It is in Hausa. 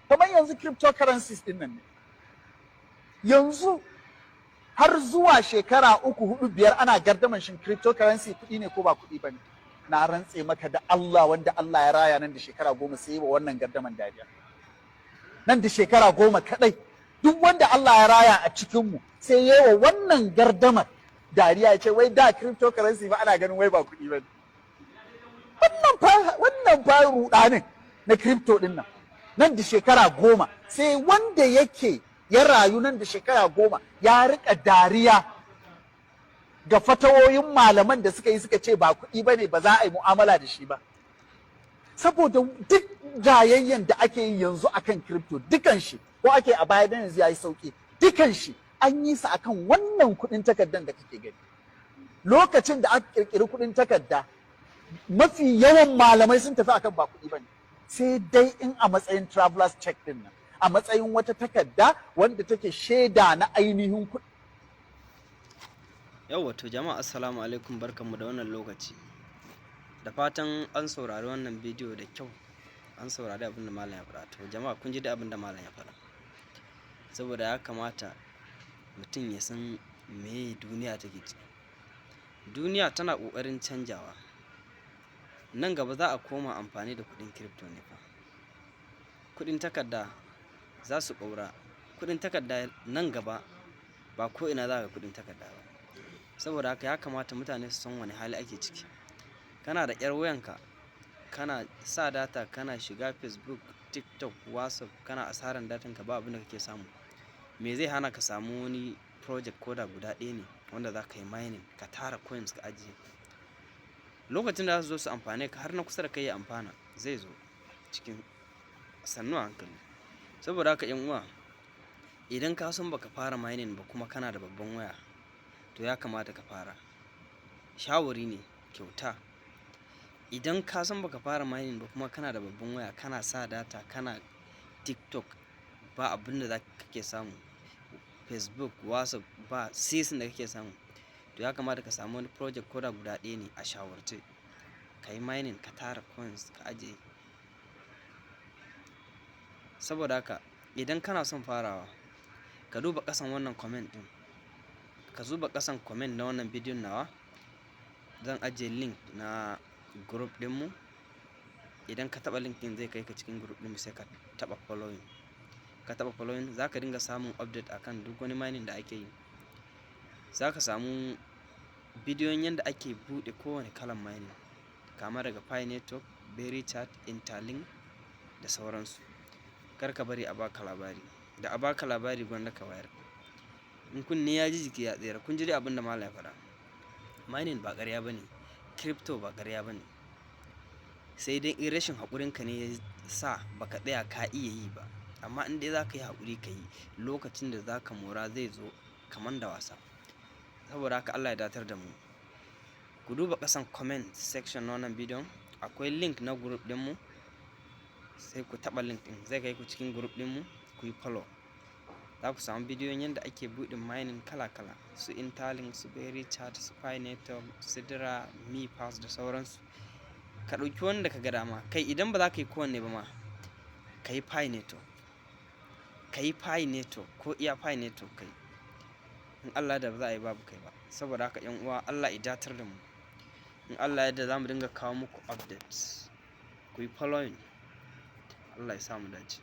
Kamar yanzu cryptocurrencies din nan ne. Yanzu har zuwa shekara 3, 4, 5 ana gardaman shin cryptocurrency kuɗi ne ko ba kuɗi ba ne. Na rantse maka da Allah, wanda Allah ya raya nan da shekara 10 sai wa wannan gardaman dariya. Nan da shekara 10 kaɗai, duk wanda Allah ya raya a cikinmu sai yi wa wannan gardamar dariya, ya ce wai da cryptocurrency ba ana ganin wai ba kuɗi ba ne. Wannan fa ruɗanin na crypto ɗin nan, nan da shekara 10 sai wanda yake ya rayu nan da shekara 10 ya rika dariya ga fatawoyin malaman da suka yi, suka ce ba kuɗi ba ne, ba za a yi mu'amala da shi ba. Saboda duk jayayyan da ake yi yanzu akan crypto, dukan shi, ko ake a baya dan yanzu yayi sauki, dukan shi an yi sa akan wannan kuɗin takardan da kake gani. Lokacin da aka kirkiri kuɗin takarda, mafi yawan malamai sun tafi akan ba kuɗi ba ne, sai dai in a matsayin travelers check din nan, a matsayin wata takarda wanda take shaida na ainihin kuɗi. Yau wato jama'a, assalamu alaikum, barkanmu da wannan lokaci. Da fatan an saurari wannan bidiyo da kyau, an saurari abin da malam ya faɗa. To jama'a, kun ji da abin da malam ya faɗa. Saboda ya kamata mutum ya san meye duniya take ciki. Duniya tana ƙoƙarin canjawa. Nan gaba za a koma amfani da kuɗin crypto ne fa. Kuɗin takarda za su ƙaura. Kuɗin takarda nan gaba ba ko ina za ka ga kuɗin takarda ba. Saboda haka ya kamata mutane su san wane hali ake ciki. Kana da ƴar wayanka, kana sa data, kana shiga Facebook, TikTok, WhatsApp, kana asaran datan ka, ba abin da kake samu. Me zai hana ka samu wani project ko da guda ɗaya ne wanda za ka yi mining, ka tara coins ka ajiye? Lokacin da za su zo su amfane ka, har na kusa da kai ya amfana, zai zo cikin sannu a hankali. Saboda haka 'yan uwa, idan ka san baka fara mining ba kuma kana da babban waya, to ya kamata ka fara. Shawari ne kyauta. Idan ka san baka fara mining ba kuma kana da babban waya, kana sa data, kana TikTok, ba abin da za kake samu, Facebook, WhatsApp, ba sisin da kake samu, to ya kamata ka samu wani project ko da guda ɗaya ne a shawarce. Ka yi mining, ka tara coins ka ajiye. Saboda haka idan kana son farawa, ka duba ƙasan wannan comment ɗin. Ka duba ƙasan comment na wannan bidiyon nawa. Zan ajiye link na group ɗinmu. Idan ka taɓa link ɗin, zai kai ka cikin group ɗinmu, sai ka taɓa following. Ka taɓa following, za ka dinga samun update akan duk wani mining da ake yi. Za ka samu bidiyon yadda ake buɗe kowane kalan mining, kama daga Pi Network, Berry Chat, Interlink da sauransu. Kar ka bari a baka labari. Da a baka labari gwanda ka wayar. In kunne ya ji, jiki ya tsira. Kun ji dai abin da malam ya faɗa. Mining ba ƙarya ba ne, crypto ba ƙarya ba ne. Sai dai in rashin haƙurinka ne ya sa ba ka tsaya ka iya yi ba. Amma in dai za ka yi haƙuri ka yi, lokacin da za ka mora zai zo kamar da wasa. Saboda haka Allah ya datar da mu. Ku duba ƙasan comment section na wannan bidiyon, akwai link na group ɗinmu. Sai ku taɓa link ɗin, zai kai ku cikin group ɗinmu, ku yi follow. Za ku samu bidiyon yadda ake buɗe mining kala kala, su Interlink, su Berry Chat, su Pi Network, Sidra, MiPass da sauransu. Ka ɗauki wanda ka ga dama. Kai, idan ba za ka yi kowanne ba ma, ka yi Pi Network. Ka yi Pi Network ko iya Pi Network ka yi. In Allah da ba za a yi babu kai ba. Saboda haka 'yan uwa, Allah ya datar da mu. In Allah ya yarda, za mu dinga kawo muku updates. Ku yi following. Allah ya sa mu dace.